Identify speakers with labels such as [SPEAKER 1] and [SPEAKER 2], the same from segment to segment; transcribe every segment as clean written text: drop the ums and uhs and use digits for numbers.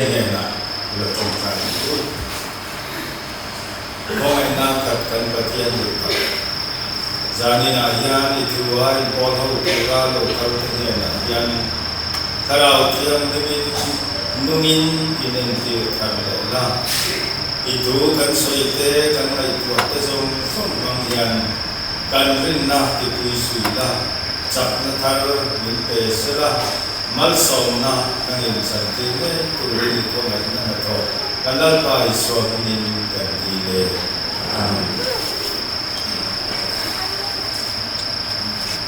[SPEAKER 1] Hnenah la tawngtai ang u. Khawngaihna khat kan Pathian duh tak. Zaninah hian i thu a inpawl ho tura lo kal te hnenah hian Thlarau Thianghlimin nungin in entir thar leh la. I thu kan sawi te kan ngaihtuah te zawng zawng hmang hian kan rinna tipui sui la, chakna thar min pe sela. Malsawmna kan inchantir mek turin i khawngaihna hnathawk kan Lalpa Isua hmingin kan ti le. Amen.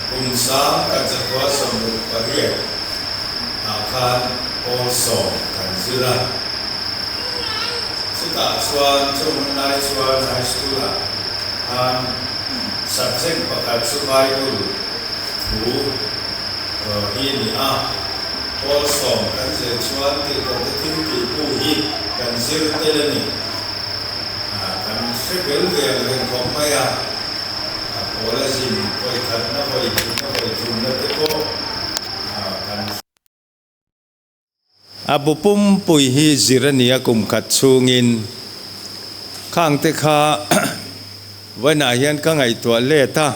[SPEAKER 1] Kum sang kan zakua 68 ah khan pawl sawm kan zir a. Chutah chuan chung hun lai chuan high school ah khan subject pakhat chu Bible thu hi a ni a, pawl sawm kan zir chuan tirhkohte thil tihtu hi kan zir tel a ni. Kan hre bel ve ang reng khawp mai a, pawl a zin vawi khatna, vawi hnihna, vawi thumna te pawh kan hre. A bu pumpui hi zir a ni a kum khat chhungin khangte kha vawiinah hian ka ngaihtuah let a,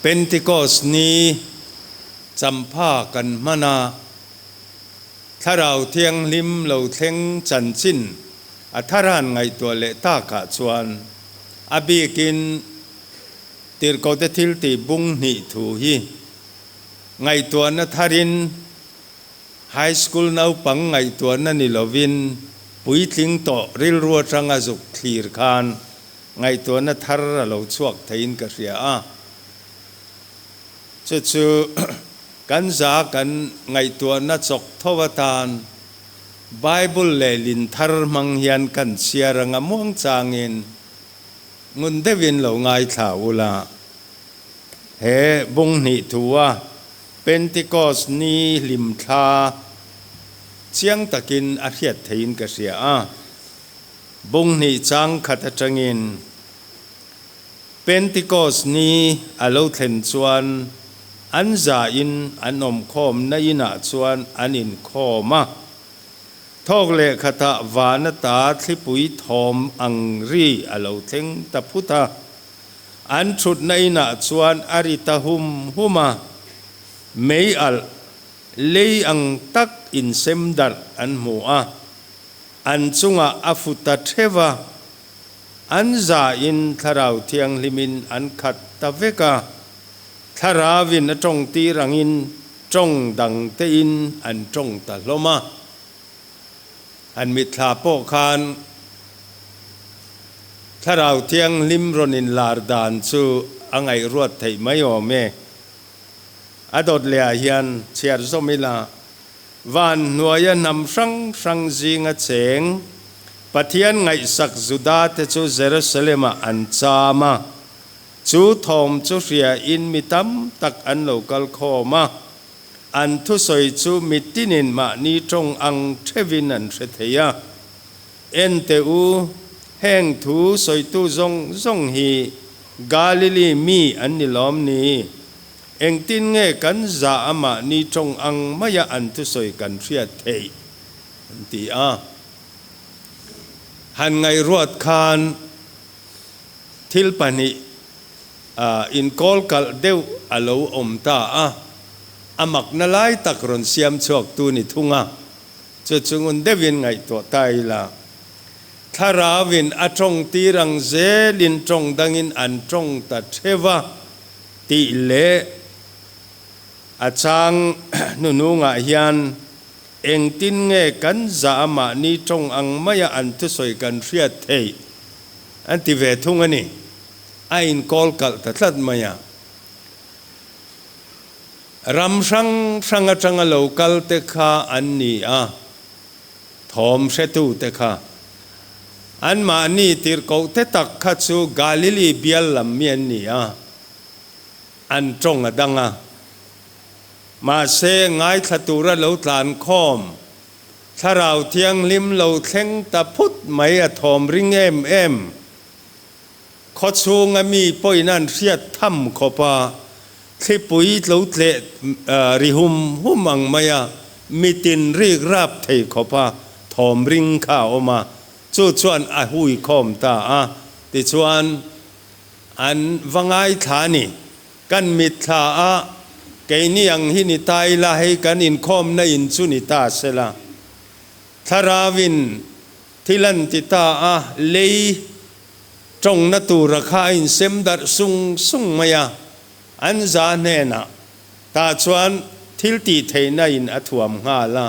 [SPEAKER 1] Pentecost ni champha kan hman a, Thlarau Thianghlim lo thleng chanchin a tharan ngaihtuah leh takah chuan a bikin Tirhkohte thiltih bung hnih thu hi ngaihtuahna tharin High school naupang ngaihtuahna ni lovin puitling tawh rilru atanga zuk thlir khan ngaihtuahna thar a lo chhuak theiin ka hria a. Chu chu kan za kan ngaihtuahna chawk tho atan Bible lehlin thar hmang hian kan chhiar anga muang changin ngun deuhin lo ngaithla ula. He bung hnih thua Pentecost ni hlim thla chiang takin a hriat theiin ka hria a, bung hnih chang khat atangin Pentecost ni a lo thlen chuan an zain an awmkhawm na inah chuan an inkhawm a, thawk leh khatah van ata thlipui thawm ang ri a lo thleng ta phut a. An thutna inah chuan a ri ta hum hum a, mei alh lei ang tak insem darh an hmu a, an chungah a fu ta theuh a, an zain Thlarau Thianghlimin an khat ta vek a, Thlarauin a tawng tir angin tawng dang tein an tawng ta hlawm a. An mitthla pawh khan Thlarau Thianghlim rawn inlar dan chu a ngaihruat theih mai awm e. A dawt leh ah hian chhiar zawm ila, van hnuaia hnam hrang hrang zinga cheng Pathian ngaihsak Juda te chu Jerusalem ah an cham a, chu thawm chu hria in mi tam tak an lo kal khawm a. An thusawi chu mitinin mahni tawng ang theuhin an hre thei a. En teh u, heng thu sawitu zawng zawng hi Galili mi an ni lawm ni? Engtin nge kan zah a mahni tawng ang maia an thusawi kan hriat theih? an ti a. Han ngaihruat khan thil pahnih Inkawl kalh deuh a lo awm ta a, a makna lai tak rawn siam chhuak tu ni thung a, chu chu ngun deuhin ngaihtuah ta ila. Thlarauin a tawng tir ang zelin tawng dangin an tawng ta theuh a tih leh a chang hnuhnungah hian engtin nge kan zah a mahni tawng ang maia an thusawi kan hriat theih an ti ve thung a ni. A inkawl kalh ta tlat mai a. Ram hrang hrang atanga lo kal te kha an ni a, thawm hretu te kha. Anmahni tirhkoh te tak kha chu Galili bial lam mi an ni a, an tawng a dang a. Mahse, ngaithla tura lo tlan khawm, Thlarau Thianghlim lo thleng ta phut mai a thawm ring em em. Khawchhunga mi pawhin an hriat tham khawp a, thlipui tlo tleh ri hum hum ang mai a, mitin rik rap thei khawp a, thawm ring kha a awm a, chu chuan a hui khawm ta a, tichuan an va ngaithla a ni. Kan mitthla a, keini ang hi ni ta ila, hei kan inkhawmna in chu ni ta sela. Thlarauin thil an ti ta a, lei tawngna tura kha a insem darh sung sung mai a, an za hnenah tah chuan thil tih theihna in a thuam nghal a,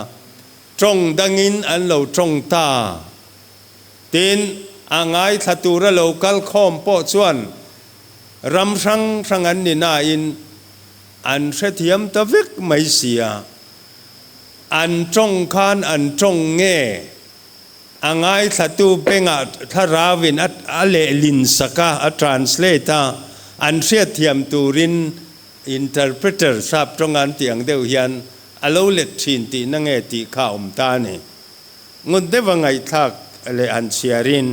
[SPEAKER 1] tawng dangin an lo tawng ta. Tin, a ngaithla tura lo kal khawm pawh chuan ram hrang hrang an ni nain an hrethiam ta vek mai sia. An tawng khan an tawng nge? A ngaithlatu bengah thlarauin a lehlin sak a, a translate a, an hriatthiam turin interpreter sap tawnga an tih ang deuh hian a lo let thin tihna nge tih kha a awm ta a ni. Ngut deuha ngaihthlak leh han chhiarin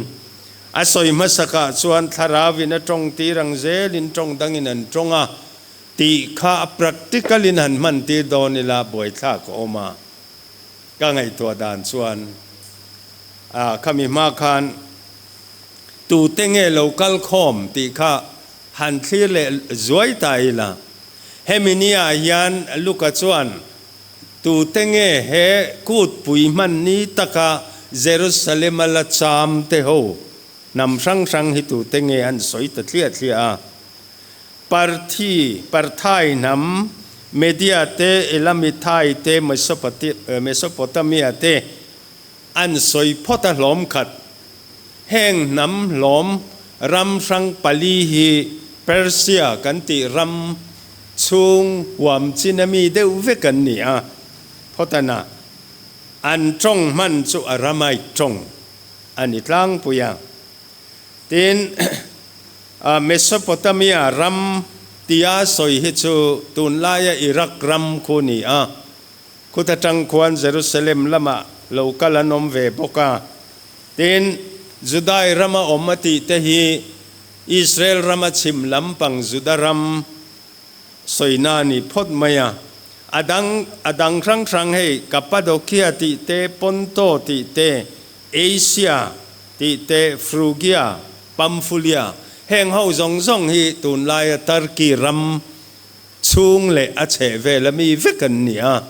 [SPEAKER 1] a sawi hmasakah chuan thlarauin a tawng tir ang zelin tawng dangin an tawng a, Tih kha a practical in han hman tir dawn ila buaithlak a awm a, ka ngaihtuah dan chuan ah khami hma khan tute nge lo kal khawm tih kha han thlir leh zuai ta ila, hemi ni ah hian Luka chuan tute nge he kut pui hman ni taka Jerusalem a la cham te ho hnam hrang hrang hi tute nge an sawi ta thliah thliah a. Parthi, Parthai hnam, Media te, Elamithai te, Mesopotamia te an sawi phawt a hlawm khat. Heng hnam hlawm ram hrang pali hi Persia kan tih ram chhung huam chin a mi deuh vek an ni a, phawtana an tawng hman chu Aramaic tawng a ni tlangpui a. Tin, Mesopotamia ram tia sawi hi chu tunlaia Iraq ram khu ni a, khuta tang khuan Jerusalem lamah lo kal an awm ve bawk a. Tin, Judai rama awm a tih te hi Israel rama chhim lampang Juda ram sawina a ni phawt mai a. A dang a dang hrang hrang hei Cappadocia tih te, Ponto tih te, Asia tih te, Phrygia, Pamphylia, heng ho zawng zawng hi tunlaia Turkey ram chhung leh a chhehvel a mi vek an ni a.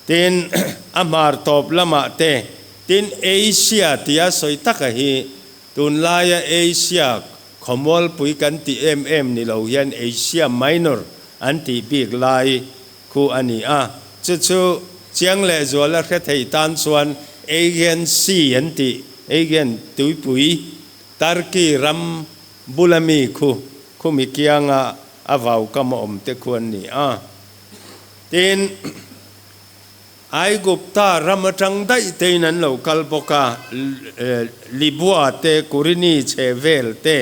[SPEAKER 1] Tin, a hmar tawp lamah te, tin Asia tia sawi taka hi tunlaia Asia khawmualpui kan tih em em ni lo hian Asia Minor an tih bik lai khu a ni a, chu chu chiang leh zuala hre thei tan chuan Aegean Sea an tih, Aegean tuipui, Turkey ram bula mi khu, khumi kianga a vaukam a awm te khu an ni a. Tin, Aigupta ram atang daih tein an lo kal bawk a, Libua te, Kurini chhehvel te,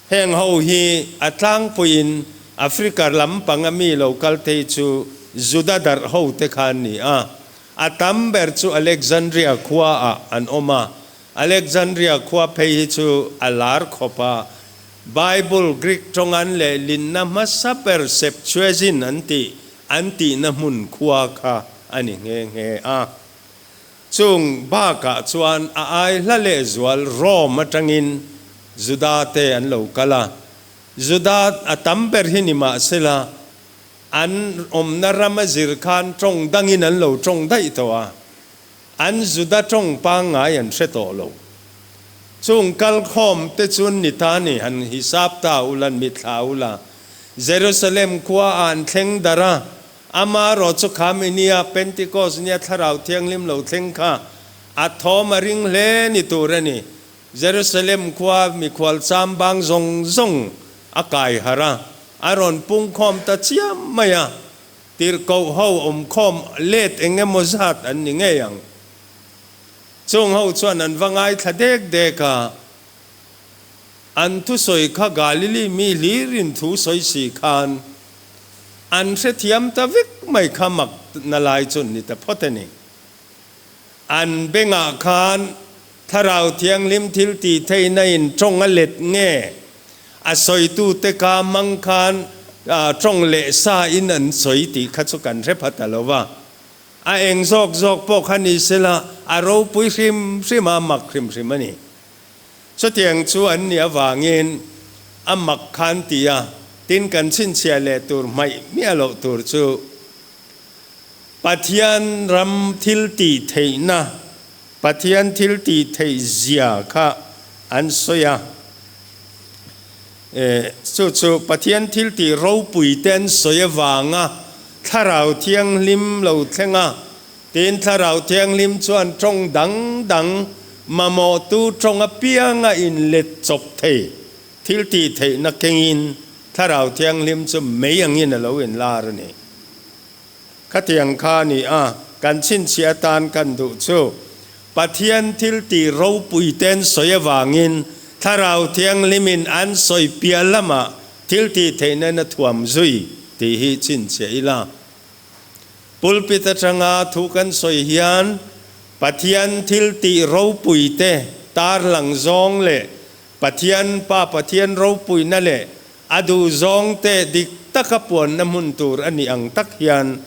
[SPEAKER 1] Heng ho hi a tlangpuiin Africa lam panga mi lo kal thei chu Juda darh ho te kha an ni a. A tam ber chu Alexandria khua ah an awm a. Alexandria khua phei hi chu a lar khawp a. Bible Greek tawng an lehlinna hmasa ber Septuagint an tih an tihna hmun khua kha a ni nghe nghe a. Chung bakah chuan a ai hla lehzual Rome atangin Juda te an lo kal a. Juda a tam ber hi ni mahsela an awmna ram a zir khan tawng dangin an lo tawng daih tawh a, an Juda tawng pangngai an hre tawh lo. Chung kalkhawm te chu ni ta ni, han hisap ta ula, mithla ula, Jerusalem khua ah an thleng darh a, Ama erawh chu kha mi nia, Pentecost nia Thlarau Thianghlim lo thleng kha a thawm a ring hle ni tur a ni. Jerusalem khua mikhual cham bang zawng zawng a kai harh a, a rawn pungkhawm ta chiam mai a, tirhkoh ho awmkhawm let eng emaw zat an ni ngei ang. Chung ho chuan an va ngaithla dek dek a, an thusawi kha Galili mi hlirin thu sawi si khan An hrethiam ta vek mai kha mak na lai chu ni ta phawt a ni. An bengah khan Thlarau Thianghlim thil tih theihna in tawng a let nge? A sawitute ka mang khan tawng leh sa in an sawi tih kha chu kan hre pha ta lo va. A eng zawk zawk pawh kha ni sela, a ropui hrim hrim a, mak hrim hrim a ni. Chutiang chu an nih avangin a mak khan ti a, tin kan chhinchhiah leh tur hmaih miah loh tur chu Pathian ram thil tih theihna, Pathian thil tih theih zia kha an sawi a. Chu chu Pathian thil tih ropui te an sawi avanga Thlarau Thianghlim lo thleng a, Tin, Thlarau Thianghlim chuan tawng dang dang mamawhtu tawng apianga inlet chawp thei thil tih theihna kengin Thlarau Thianghlim chu mei angin a lo inlar a ni. Khatiang kha a ni a, kan chhinchhiah atan kan duh chu Pathian thil tih ropui te an sawi avangin Thlarau Thianghlimin an sawi piah lamah thil tih theihna in a thuam zui tih hi chhinchhiah ila. Pulpit atanga thu kan sawi hian Pathian thil tih ropui te tarlang zawng leh Pathian Pa Pathian ropuina leh a duh zawng te dik taka puanna hmun tur a nih ang tak hian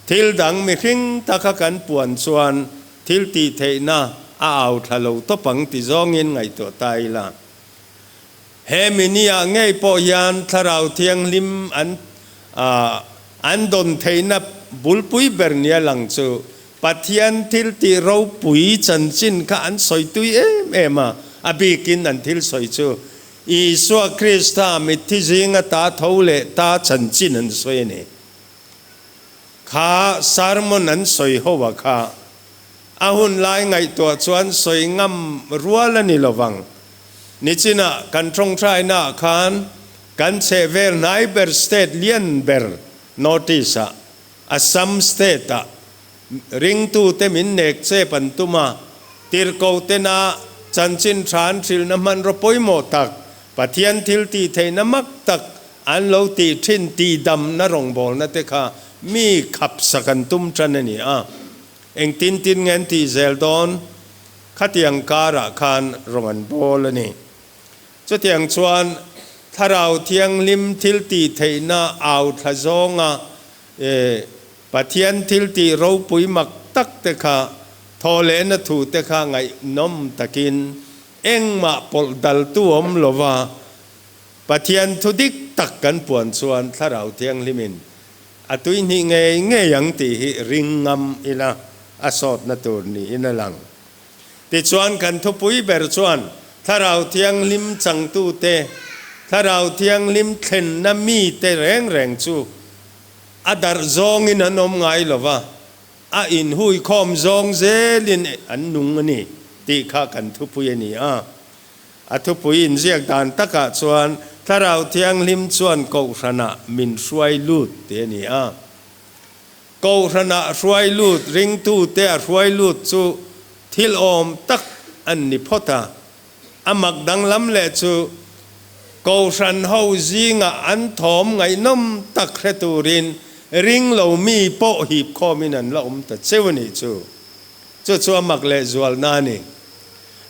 [SPEAKER 1] thil dang mihring taka kan puan chuan thil tih theihna a au thla lo tawp ang ti zawngin ngaihtuah ta ila. He mini-ah ngei pawh hian Thlarau Thianghlim an an dawn theihna bulpui ber nia lang chu Pathian thil tih ropui chanchin kha an sawi tui em em a, a bikin an thil sawi chu Isua Krista mitthi zinga ta tho leh ta chanchin an sawi a ni. Kha sermon an sawi ho a kha a hun lai ngaihtuah chuan sawi ngam rual a ni lovang. Nichinah kan tawngtainaah khan kan chhehvel hnai ber state lian ber North East-ah, Assam state-ah ringtute min nek chep an tum a, tirhkoh tena chanchin tha an hrilhna hmanraw pawimawh tak, Pathian thil tih theihna mak tak an lo tih thin tihdamna rawngbawlna te kha mi khapsak an tum tan a ni a. Engtin tin nge an tih zel dawn? Khatiang karah khan rawng an bawl a ni. Chutiang chuan Thlarau Thianghlim thil tih theihna au thla zawnga Pathian thil tih ropui mak tak te kha thawhlehna thu te kha ngaihnawm takin engmah pawlh daltu awm lova Pathian thu dik tak kan puan chuan Thlarau Thianghlimin a tuihnih ngei ngei ang tih hi ring ngam ila a sawtna tur niin a lang. Tichuan kan thupui ber chuan Thlarau Thianghlim changtute, Thlarau Thianghlim thlenna mite reng reng chu a darh zawngin an awm ngai lo va, a inhuikhawm zawng zelin an nung a ni tih kha kan thupui a ni a. A thupui inziak dan takah chuan Thlarau Thianghlim chuan Kohhranah min hruai lut tih a ni a. Kohhranah hruai lut ringtute a hruai lut chu thil awm tak an ni phawt a. A mak danglam leh chu Kohhran ho zingah an thawm ngaihnawm tak hre turin ring lo mi pawh hip khawmin an la awm ta cheu a nih chu. Chu chu a mak leh zualna a ni.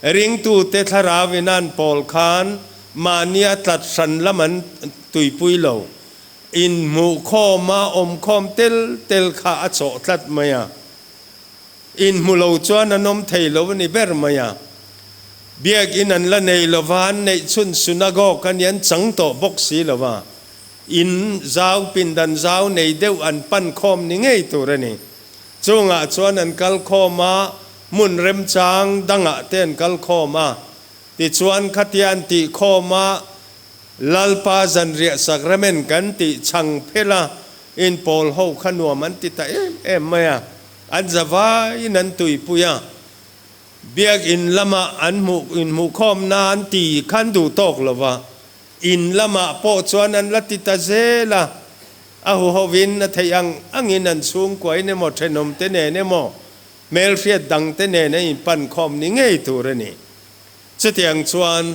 [SPEAKER 1] Ringtute thlarau in an pawl khan mahnia tlat hran lam an tuipui lo. Inhmuhkhawma awmkhawm tel tel kha a chawh tlat mai a. Inhmu lo chuan an awm thei lo a ni ber mai a. Biakinn an la nei lo va, an neih chhun synagogue a ni an chang tawh bawk si lo va. In zau pindan zau nei deuh an pan khawm ni ngei tur a ni. Chungah chuan an kal khawm a, hmun remchang dangah te an kal khawm a. Tichuan khatia an tih khawm a, Lalpa zanriah sacrament kan tih chhang phel a, inpawl ho kha nuam an ti ta em em mai a, an zavaiin an tuipui a. Biakin lamah an hmuh inhmuhkhawmna an ti khan duh tawk lo va, in lamah pawh chuan an la ti ta zel a. A huhovin a theih ang angin an chhungkuain emaw thenawmte nen emaw hmelhriat dangte nen an inpankhawm ni ngei tur a ni. Chutiang chuan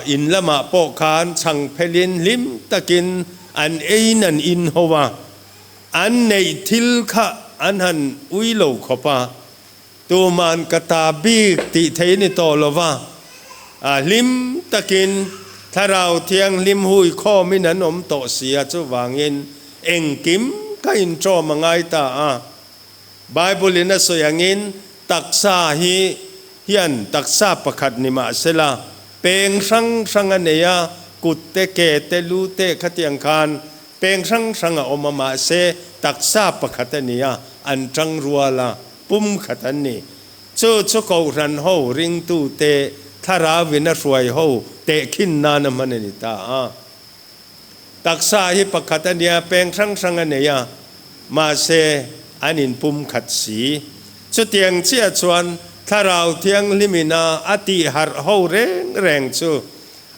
[SPEAKER 1] in lamah pawh khan chhang phelin hlim takin an eiin an in ho a, an neih thil kha an han ui lo khawp a, tuman ka ta bik tih thei ni tawh lo va, hlim takin Thlarau Thianghlim hui khawmin an awm tawh si a, chuvangin engkim ka inṭawm a ngai ta a. Bible in a sawi angin taksa hi hian taksa pakhat ni mah sela peng hrang hrang a nei a, kut te, ke te, lu te khatiang khan peng hrang hrang a awm a, mahse taksa pakhat a ni a, an tang rual a, pum khat an ni. Chu chu Kohhran ho ringtute thlarauin a hruai ho tehkhin nan a hman a ni ta a. Taksa hi pakhat a nia, peng hrang hrang a nei a, mahse an inpum khat si. Chutiang chiah chuan Thlarau Thianghlimin a a tih harh ho reng reng chu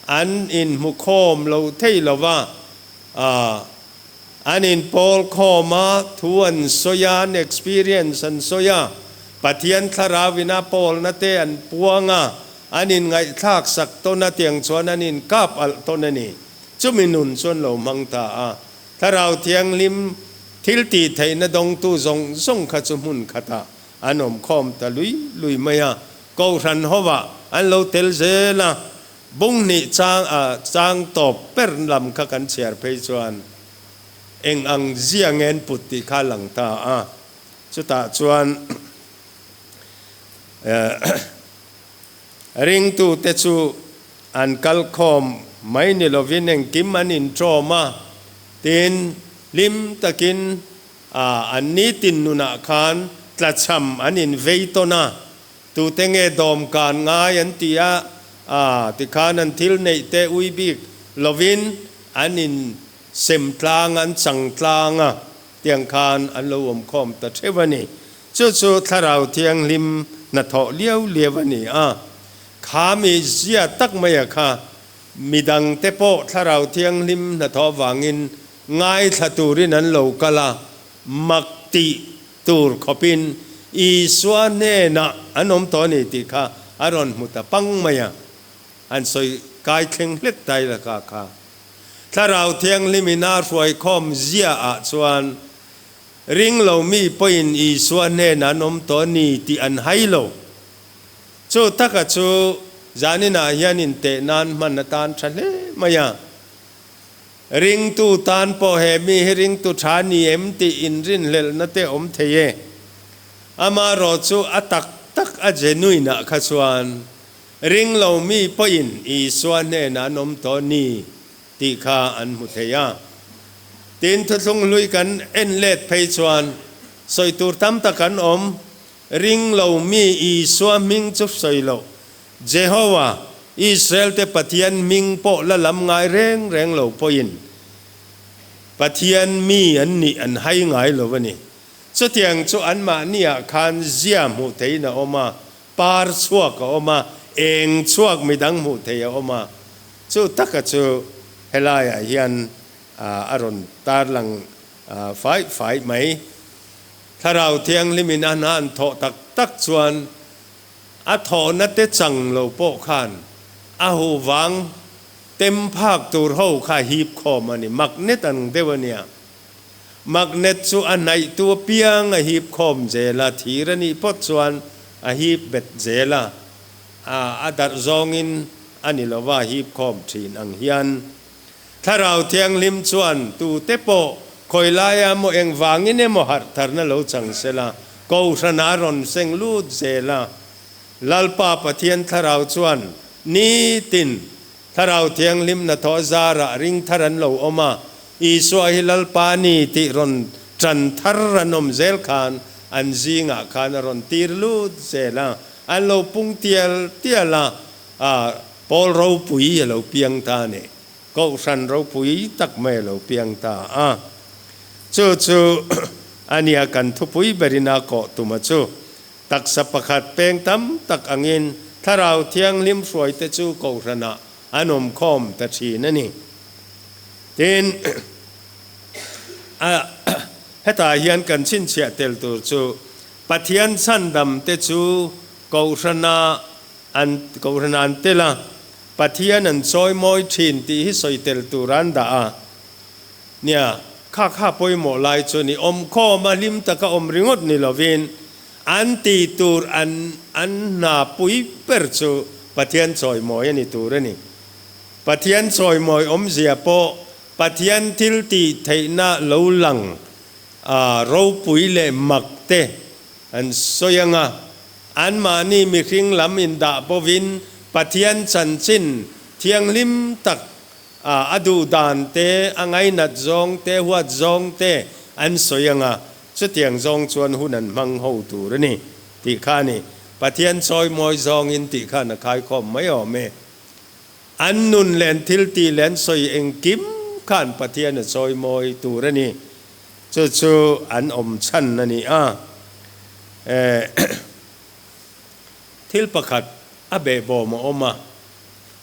[SPEAKER 1] an inhmu khawm lo thei lo va, an inpawl khawm a, thu an sawi a, an experience an sawi a, Pathian Thlarauin a pawlna te an puang a, An inngaihthlak sak tawn a tiang chuan an inkap alh tawn a ni. Chumi nun chuan lo hmang ta a. Thlarau Thianghlim thil tih theihna dawngtu zawng zawng kha chu hmun khatah an awm khawm ta lui lui mai a. Kohhran hovah an lo tel zel a. Bung hnih chang a chang tawp ber lam kha kan chhiar phei chuan eng ang zia nge an put tih kha a lang ta a. Chutah chuan Ringtute chu an kal khawm mai ni lovin engkim an inṭawm a, tin, hlim takin an nitin nunah khan tlachham an invei tawn a, tute nge dawmkan ngai an ti a, tikhan an thil neih te ui bik lovin an insem tlang, an chang tlang a, tiang khan an lo awm khawm ta ṭheuh a ni. Chu chu Thlarau Thianghlim hnathawh liau liau a ni a. Kha mi zia tak maia kha midangte pawh Thlarau Thianghlim hnathawh vangin ngaithla turin an lo kal a, mak tih tur khawpin Isua hnenah an awm tawh a ni tih kha a rawn hmu ta pang mai a. An sawi kai thleng hlek tai laka kha Thlarau Thianghlim in a hruaikhawm zia ah chuan Ring lo mi pawhin Isua hnenah an awm tawh a ni tih an hai lo. Chu taka chu zaninah hian inteh nan hman atan tha hle mai a. Ringtu tan pawh he mi hi ringtu tha ni em tih inrinhlelhna te awm thei e. Amaherawh chu a tak tak a genuine ah kha chuan ring lo mi pawhin Isua hnenah an awm tawh a ni tih kha an hmu thei a. Tin, thuthlung hlui kan en let phei chuan sawi tur tam tak an awm. Ring lo mi Isua hming chu sawi loh. Jehovah, Israel-te Pathian hming pawh la lam ngai reng reng lo pawhin Pathian mi an nih an hai ngai lo a ni. Chutiang chu anmahniah khan zia hmuh theihin a awm a, par chhuak a awm a, eng chhuak midang hmuh thei a awm a. Chu taka chu helaiah hian a rawn tarlang faih faih mai. Thlarau Thianghlimin a hna an thawh tak tak chuan a thawhna te chang lo pawh khan a huh vang tem phak tur ho kha hip khawm a ni. Magnet ang deuh a nia. Magnet chu a hnaihtu apiang a hip khawm zel a, thir a nih phawt chuan a hip bet zel a. A darh zawngin a ni lova hip khawm thin ang hian Thlarau Thianghlim chuan tute pawh khawi laia emaw engvangin emaw harh tharna lo chang sela Kohhran a rawn seng lut zel a. Lalpa Pathian Thlarau chuan nitin Thlarau Thianghlim hnathawh zarah ring thar an lo awm a, Isua hi Lalpa ni tih rawn tan thar an awm zel khan an zingah khan a rawn tir lut zel a. An lo pung tial tial a, Pawl ropui a lo piang ta a ni. Kohhran ropui tak mai a lo piang ta a. Chu chu a nia kan thupui berin a kawh tum a chu. Taksa pakhat peng tam tak angin Thlarau Thianghlim hruaite chu Kohhranah an awm khawm ta thin a ni. Tin, hetah hian kan chhinchhiah tel tur chu Pathian chhandam te chu Kohhrana an Kohhrana an tel a, Pathian an chawi mawi thin tih hi sawi tel tur an dah a. Nia, kha kha pawimawh lai chu ni awmkhawm a hlim taka awm ringawt ni lovin an tih tur an an hna pui ber chu Pathian chawi mawi a ni tur a ni. Pathian chawi mawi awmzia pawh Pathian thil tih theihna lo lang a ropui leh mak te. An sawi ang a, anmahni mihring lam indah bovin Pathian chanchin thianghlim tak a a duh dan te, a ngainat zawng te, huat zawng te an sawi ang a, chutiang zawng chuan hun an hmang ho tur a ni tih kha a ni. Pathian chawi mawi zawngin tih khan a khaikhawm mai awm e. An nun leh an thiltih leh an sawi engkim khan Pathian a chawi mawi tur a ni. Chu chu an awm chhan a ni a. Thil pakhat a behbawm a awm a.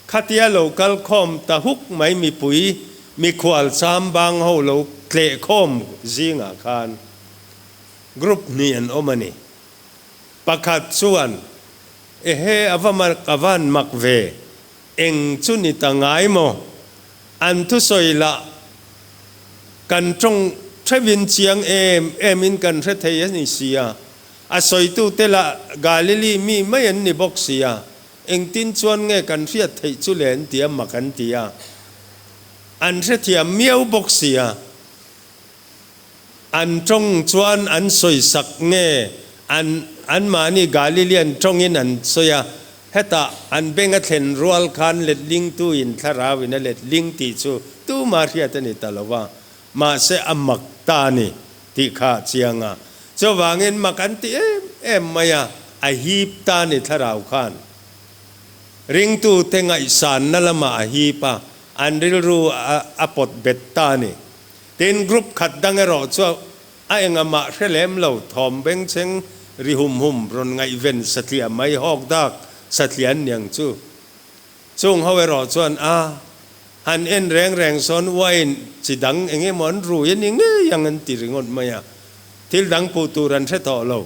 [SPEAKER 1] Khatia lo kal khawm ta huk mai mipui mikhual cham bang ho lo tleh khawm zingah khan group hnih an awm a ni. Pakhat chuan, Ehe a va mak a van mak ve, eng chu ni ta ngai maw? An thusawi lah kan tawng theuhin chiang em em in kan hre thei a ni sia. A sawitute lah Galili mi mai an ni bawk sia. Engtin chuan nge kan hriat theih chu le an ti a, mak an ti a. An hrethiam miau bawk sia. An tawng chuan an sawisak nge an anmahni Galilean tawngin an sawi a, hetah an beng a thlen rual khan letlingtu in thlarau in a letling tih chu tuma hriat a ni ta lo va, mahse a mak ta a ni tih kha a chiang a. Chuvangin mak an ti em em mai a, a hip ta a ni thlarau khan. Ringtute ngaihsanna lamah a hip a, an rilru a pawt bet ta a ni. Tin, group khat dang erawh chu a engamah hre lem lo, thawm bengchheng ri hum hum rawn ngaihven satliah mai hawk dak satliah an niang chu. Chung ho erawh chuan a han en reng reng sawn wine chi dang eng emaw an rui a ni ngei ang an ti ringawt mai a, thil dang puh tur an hre tawh lo.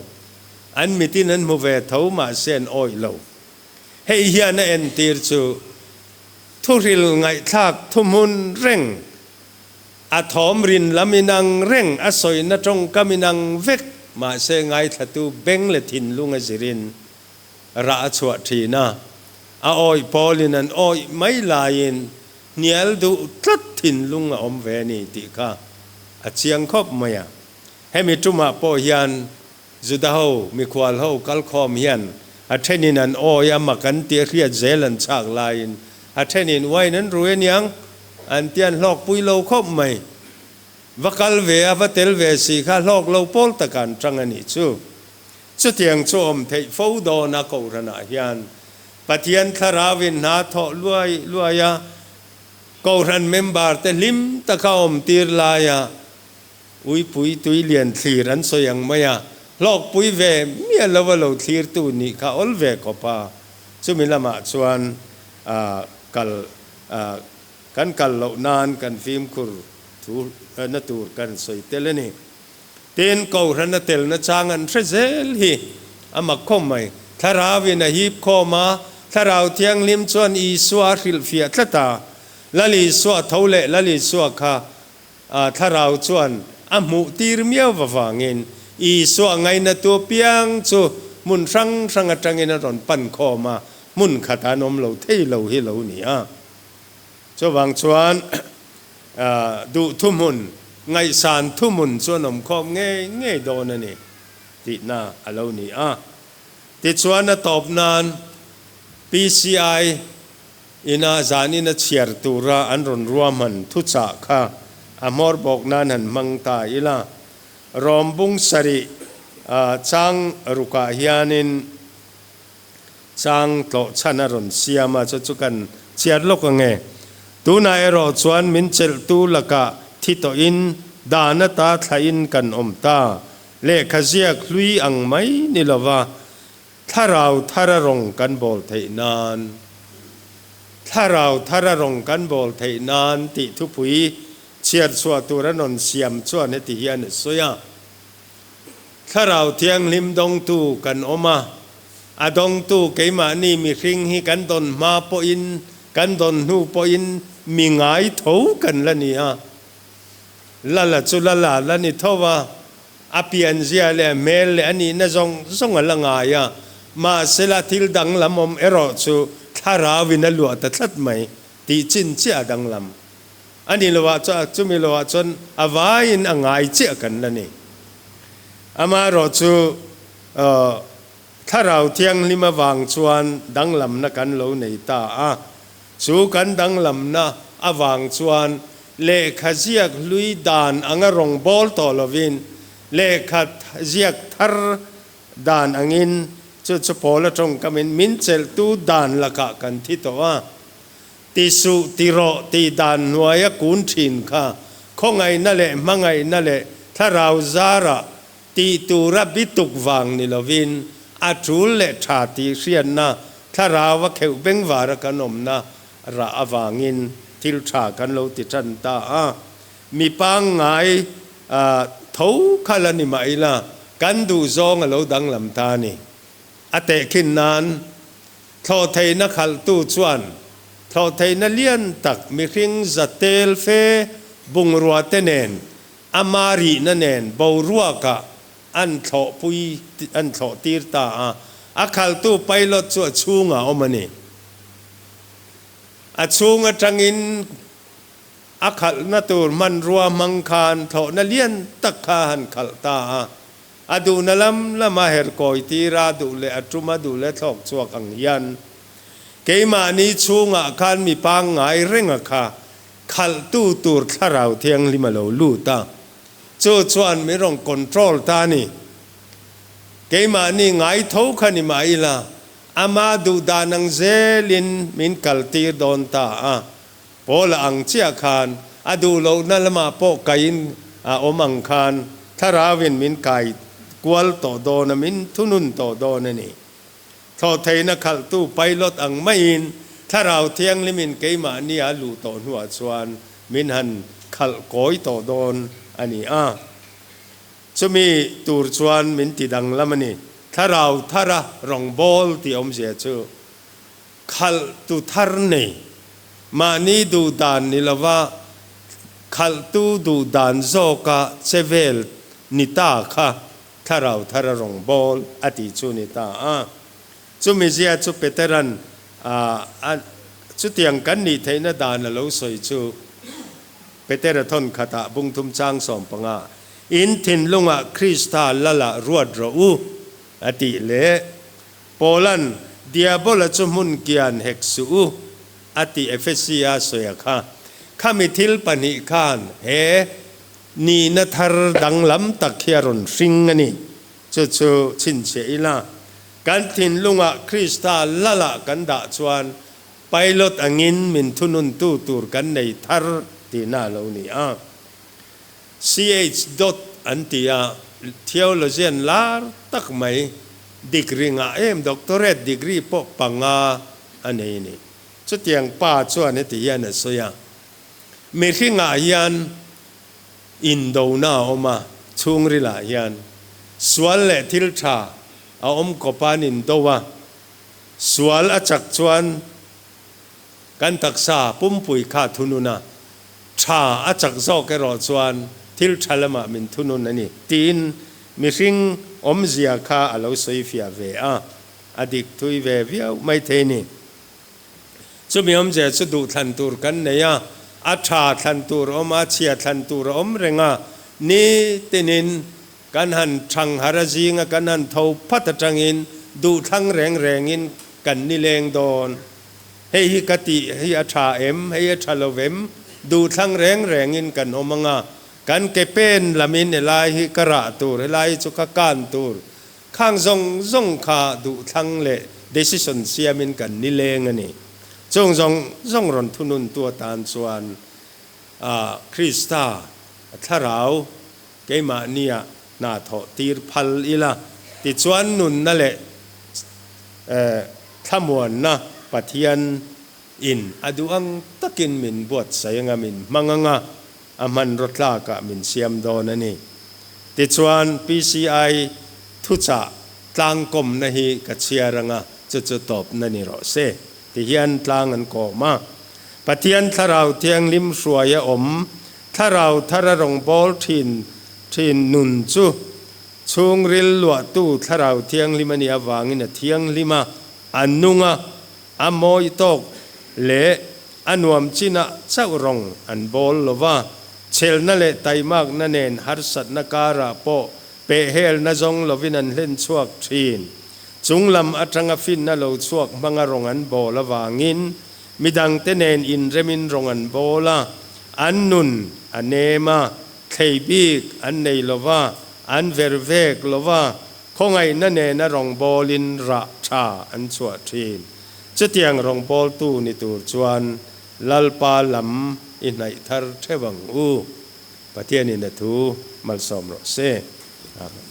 [SPEAKER 1] An mitin an hmu ve tho mahse an awih lo. Hei hian a entir chu thuhril ngaihthlak thuhmun reng A thawm rin lam inang reng, a sawina tawngkam inang vek, mahse ngaithlatu beng leh thinlung a zirin rah a chhuah thin a. A awih pawlin an awih mai laiin hnial duh tlat thinlung a awm ve a ni tih kha a chiang khawp mai a. Hemi tumah pawh hian Juda ho, mikhual ho kalkhawm hian a thenin an awih a, mak an tih a hriat zel an chhak laiin a thenin wine an rui aniang an ti an hlawkpui lo khawp mai. Va kal ve a, va tel ve si kha hlawk lo pawl taka an tang a nih chu. Chutiang chu awm theih fo dawn a Kohhranah hian Pathian thlarauin hna thawh luai luai a, Kohhran member te hlim taka awm tir laia Uipui tui lian thlir an sawi ang mai a, hlawkpui ve miah lo a lo thlirtu nih kha awl ve khawp a, chumi lamah chuan kal kan kal loh nan kan fimkhur thu na tur kan sawi tel a ni. Tin, Kohhran a telna chang an hre zel hi a mak khawm mai. Thlarauin a hip khawm a, Thlarau Thianghlim chuan Isua a hrilhfiah tlat a, Lal Isua tho leh Lal Isua kha A thlarau chuan a hmuh tir miau vavangin Isua ngainatu apiang chu hmun hrang hrang atangin a rawn pan khawm a, hmun khatah an awm lo thei lo hi lo ni a. Chuvang chuan duh thuhmun, ngaihsan thuhmun chu an awm khawm ngei ngei dawn a ni tihna a lo ni a. Tichuan a tawp nan PCI Ina zanin a chhiar tura an rawn ruahman thuchah kha a hmawr bawk nan han hmang ta ila. Rawm bung sarih chang rukah hianin chang tlawh chhan a rawn siam a, chu chu kan chhiar lawk ang e. Tunah erawh chuan min chelhtu lakah thi tawhin dan ata thlahin kan awm ta. Lehkha ziak hlui ang mai ni lova Thlarau thara rawng kan bawl theih nan Thlarau thara rawng kan bawl theih nan tih thupui chhiar chhuah tur a rawn siam chuan heti hian a sawi a, Thlarau Thianghlim dawngtu kan awm a, a dawngtu keimahni mihring hi kan dawn hma pawhin kan dawn hnu pawhin mi ngai tho kan la ni a, Lala chu Lala la ni tho a, A pianzia leh a hmel leh a nihna zawng zawng a la ngai a, mahsela thil danglam awm erawh chu thlarauin a luah ta tlat mai tih chin chiah a danglam. A ni loah chuan chumi loah chuan a vaiin a ngai chiah kan la ni. Amaherawh chu Thlarau Thianghlim avang chuan danglamna kan lo nei ta a. Chu kan danglamna avang chuan lehkha ziak hlui dan anga rawn bawl tawh lovin lehkha ziak thar dan angin chu chu Paula tawngkamin min chelhtu dan lakah kan thi tawh a. Ti suh, ti rawh tih dan hnuaia kun thin kha khawngaihna leh hmangaihna leh thlarau zarah Tih tura bituk vang ni lovin a tul leh tha tih hriatna thlarau a kheuh bengvara kan awmna rah avangin thil tha kan lo ti tan ta a. Mi pangngai tho kha la ni mah ila kan duhzawng a lo danglam ta a ni. A tehkhin nan thlawhtheihna khalhtu chuan thlawhtheihna lian tak mihring za tel fe bungrua te nen Ama rihna nen boruakah an thlawhpui an thlawh tir ta a, a khaltu pilot chu a chhungah a awm a ni. A chhung atangin a khalhna tur hmanrua hmang khan thlawhna lian tak kha a han khalh ta a, a duhna lam lama her kawi tir a, duh leh a tum a, duh leh thlawk chhuak ang hian keimahni chhungah khan mi pangngai renga kha Khalhtu tur thlarau thianghlim a lo lut a, chu chuan min rawn control ta a ni. Keimahni ngai tho kha ni mah ila, ama duh dan ang zelin min kaltir dawn ta a. Paula ang chiah khan a duh lohna lamah pawh kaiin a awm ang khan thlarauin min kai kual tawh dawn a, min thunun tawh dawn a ni. Thlawhtheihna khalhtu pilot ang maiin Thlarau Thianghlimin keimahni a luh tawh hnuah chuan min han khalh kawi tawh dawn a ni a. Chumi tur chuan min ti danglam a ni. Thlarau thara rawngbâwl tih awmzia chu khalhtu thar nei, mahni duh dan ni lova khalhtu duh dan zawka che vel ni ta kha Thlarau thar a rawn bawl a tih chu ni ta a. Chumi zia chu Peteran a chutiang kan nih theihna dan a lo sawi chu Petera thawn khatah bungthum chang 15, In thinlungah Krista Lala ruat rawh u a tih leh Paulan Diabola chu hmun kian hek suh u a tih Efesia sawi a kha. Khami thil pahnih khan he Nihna thar danglam tak hi a rawn hring a ni. Chu chu chhinchhiah ila, kan thinlungah Krista Lalah kan dah chuan pilot angin min thununtu tur kan nei thar tihna a lo ni a. CH Dodd an ti a, theologian lar tak mai, degree ngah em, doctorate degree pawh panga a nei a ni. Chutiang pa chuan heti hian a sawi a. Mihringah hian indona a awm a, chhungrilah hian sual leh thil tha a awm kawp a, an indo a, sual a chak chuan kan taksa pumpui kha a thunun a, tha a chak zawk erawh chuan thil tha lamah min thunun a ni tiin mihring awmzia kha a lo sawi fiah ve a, a dik thui ve viau maithei ni. Chumi awmzia chu duh thlan tur kan nei a, a tha thlan tur a awm a, chhia thlan tur a awm reng a, ni tinin kan han thang har a zinga kan han tho phat atangin duh thlang reng rengin kan ni leng dawn. Hei hi ka tih hi a tha em, hei a tha lo vem, duh thlang reng rengin kan awm ang a, kan ke pen lamin helai hi ka rah tur, helai hi chu ka kan tur, Khang zawng zawng kha duhthlang leh decision siamin kan ni leng a ni. Chung zawng zawng rawn thununtu atan chuan Krista thlarau keimahnia hna thawh tir phal ila, tichuan nunna leh thlamuanna Pathian in a duh ang takin min buatsaih anga min hmang anga a hmanraw tlakah min siam dawn a ni. Tichuan, PCI thuchah tlangkawmna hi ka chhiar anga chu chu tawpna ni rawh se ti hian tlang an kawm a. Pathian Thlarau Thianghlim hruaia awm, Thlarau thara rawngbâwl thin thin nun chu chhungril luahtu Thlarau Thianghlim a nih avangin a thianghlim a, a nung a, A mawi tawk leh a nuam chinah chauh rawng an bawl lo va, chhelna leh taimakna nen harsatna karah pawh Pehhel nazawng lovin an hlen chhuak thin. Chunglam atanga finna lo chhuak hmanga rawng an bawl avangin midangte nen inremin rawng an bawl a, an nun a nem a, thlei bik an nei lo va, an ver vek lo va, khawngaihna nena rawngbawlin rah tha an chhuah thin. Chutiang rawngbawltu ni tur chuan Lalpa lam i hnaih thar theuh ang u. Pathianin a thu malsawm rawh se. Amen.